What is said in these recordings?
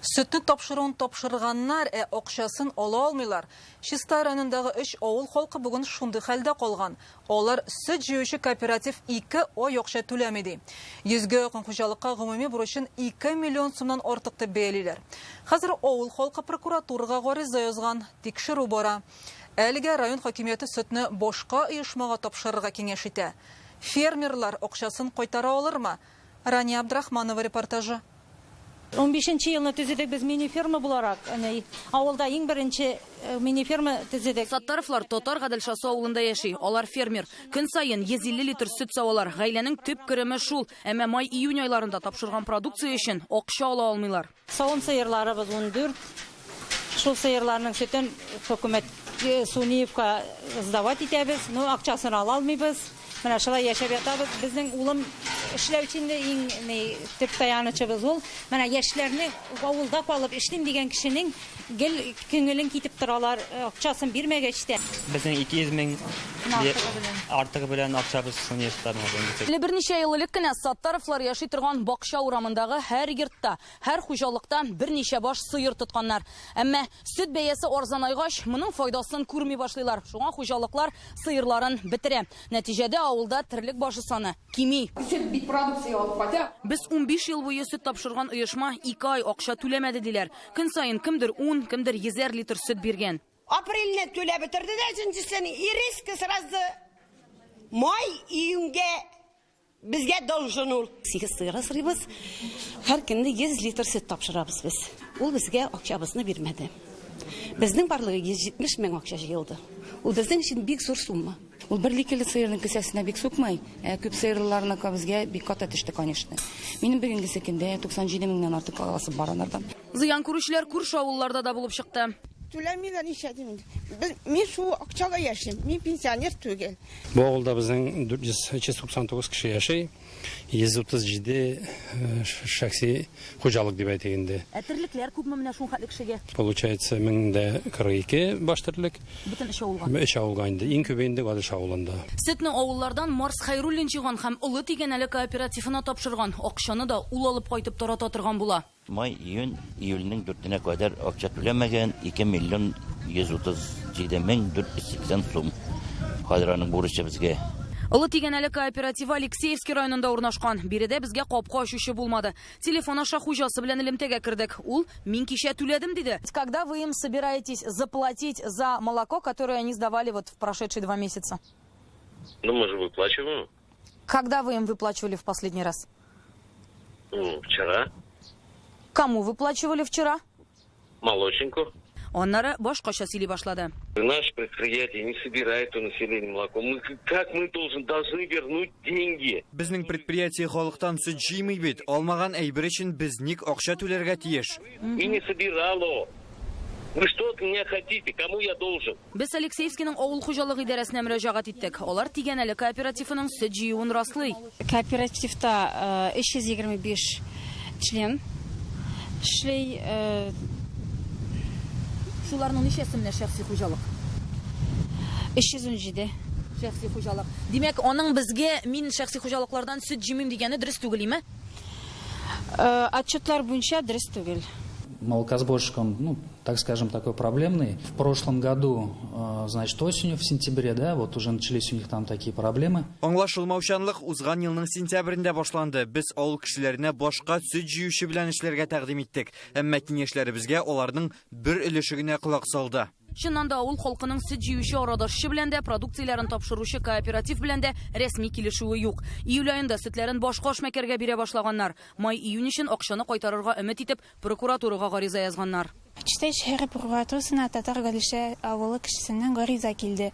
Сөтне тапшыруын тапшырганнар, ә акчасын ала алмыйлар. Чистай районындагы өч авыл халкы бүген шундый хәлдә калган. Алар сөт җыючы кооператив ике ай акча түләми ди. Йөзгә якын хуҗалыкка гомуми бурычын 2 миллион сумнан артык дип бәялиләр. Хәзер авыл халкы прокуратурага гариза язган, тикшерү бара. Әлегә район хакимияте сөтне башка оешмага тапшырырга киңәш итә. Фермерлар акчасын кайтара алырмы? Рания Абдрахманова репортажы. Унбишенче елны төзедек без мини-ферма буларак. Әнә авылда иң беренче мини-ферма төзедек. Саттаровлар Татар Гаделшасы авылында яши. Алар фермер. Көн саен 150 литр сөт савалар. Гаиләнең төп кереме шул. Әмма май-июнь айларында тапшырган продукция өчен акча ала алмыйлар. Савым сыерларыбыз 14. Шул сыерларның сөтен хөкүмәт Суниевка сдавать итәбез. Но акчасын ала алмыйбыз. Менә шулай яшәп ятабыз. Безнең улым эшләүче инде, иң ни төп таянычыбыз ул. Менә яшьләрне авылда калып эшлим дигән кешенең гел күңелен китеп торалар, акчасын бирмәгәч тә. Безнең 200 мең артыгы белән акчабыз Суниевта. Әле берничә ел элек кенә Саттаровлар яши торган Бакча урамындагы һәр йортта, һәр хуҗалыкта берничә баш сыер тотканнар. Әмма сөт бәясе арзанайгач, моның файдасын күрми башлыйлар. Шуңа хуҗалыклар сыерларын бетерә. Нәтиҗәдә авылда терлек башы саны кими. Сөт бит продукция алып кайта. Без 15 ел буе сөт тапшырган оешма ике ай акча түләмәде, диләр. Көн саен кемдер ун, кемдер йөзәр литр сөт биргән. Апрельне түләп бетерде дә, өченчесен и резко сразу май, июньгә безгә должен ул. Сигез сыер асрыйбыз. Һәр көнне 100 литр сөт тапшырабыз без. Ул безгә акчабызны бирмәде. Безнең барлыгы 170 мең акча җыелды. Ул безнең өчен бик зур сумма. Ул бер ликеле сыерның кесәсенә бик сукмый, ә күп сыерлыларныкы безгә бик каты төште, конечно. Минем бүгенгесе көндә 97 меңнән артык аласы бар анардан. Зыян күрүчеләр күрше авылларда да булып чыкты. Түләмиләр, нишләтим инде. Без, мин шул акчага яшим, мин пенсионер түгел. Бу авылда безнең 499 кеше яши. 137 шәхси хуҗалык дип әйтик инде. Ә терлекләр күпме менә шул хәтле кешегә? Получается, 1042 баш терлек. Бөтен өч авылга? Өч авылга инде. Иң күбе инде Гаделша авылында. Сөтне авыллардан Марс Хәйруллин җыйган һәм Олы Тигәнәле кооперативына тапшырган. Акчаны да ул алып кайтып тарата торган була. Май, июнь, июльнең дүртенә кадәр акча түләмәгән, 2 миллион 137 мең 480 сум. Хәзер аның бурычы безгә. Олы Тигәнәле кооперативы Алексеевский районында урнашкан. Биредә безгә капка ачучы булмады. Телефон аша хуҗасы белән элемтәгә кердек. Ул, мин кичә түләдем, диде. Когда вы им собираетесь заплатить за молоко, которое они сдавали вот в прошедшие два месяца? Ну, мы же выплачиваем. Когда вы им выплачивали в последний раз? Ну, вчера. Кому выплачивали вчера? Молочнику. Аннары башкача сөйли башлады. Наше предприятие не собирает у населения молоко. Мы, как мы должны вернуть деньги? Безнең предприятие халыктан сөт җыймый бит. Алмаган әйбер өчен без ник акча түләргә тиеш? И не собирало. Вы что от меня хотите? Кому я должен? Без Алексеевскийның авыл хуҗалыгы идарәсенә мөрәҗәгать иттек. Алар Тигәнәле кооперативының сөт җыюын раслый. Кооперативта 325 член эшли. Шуларның ничәсе менә шәхси хуҗалык? 317. Шәхси хуҗалык. Димәк, аның безгә мин шәхси хуҗалыклардан сөт җыймыйм дигәне дөрес түгел, име? Отчетлар буенча дөрес түгел. Молокосборщик, он, ну, так скажем, такой проблемный. В прошлом году, значит, осенью, в сентябре, да, вот уже начались у них там такие проблемы. Аңлашылмаучанлык узган елның сентябрендә башланды. Без авыл кешеләренә башка сөт җыючы белән эшләргә тәкъдим иттек. Әмма киңәшләребезгә аларның бер өлеше генә колак салды. Чыннан да авыл халкының сөт җыючы арадашчы белән дә, продукцияләрен тапшыручы кооператив белән дә рәсми килешүе юк. Июль аенда сөтләрен башка эшмәкәргә бирә башлаганнар. Май-июнь өчен акчаны кайтарырга өмет итеп, прокуратурага гариза язганнар. Чистай шәһәре прокуратурасына Татар Гаделша авылы кешесеннән гариза килде.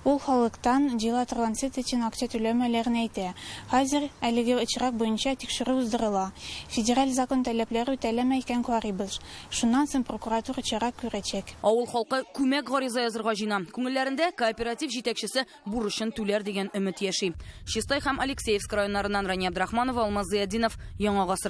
Ул халыктан җыела торган сөт өчен акча түләмәүләрен әйтә. Хәзер әлеге очрак буенча тикшерү уздырыла. Федераль закон таләпләре үтәләме икән карыйбыз. Шуннан соң прокуратура чара күрәчәк. Авыл халкы күмәк гариза язырга җыена. Күңелләрендә кооператив җитәкчесе бурычын түләр дигән өмет яши. Чистай һәм Алексеевск районнарыннан Рания Абдрахманова, Алмаз Зыятдинов, Яңа гасыр.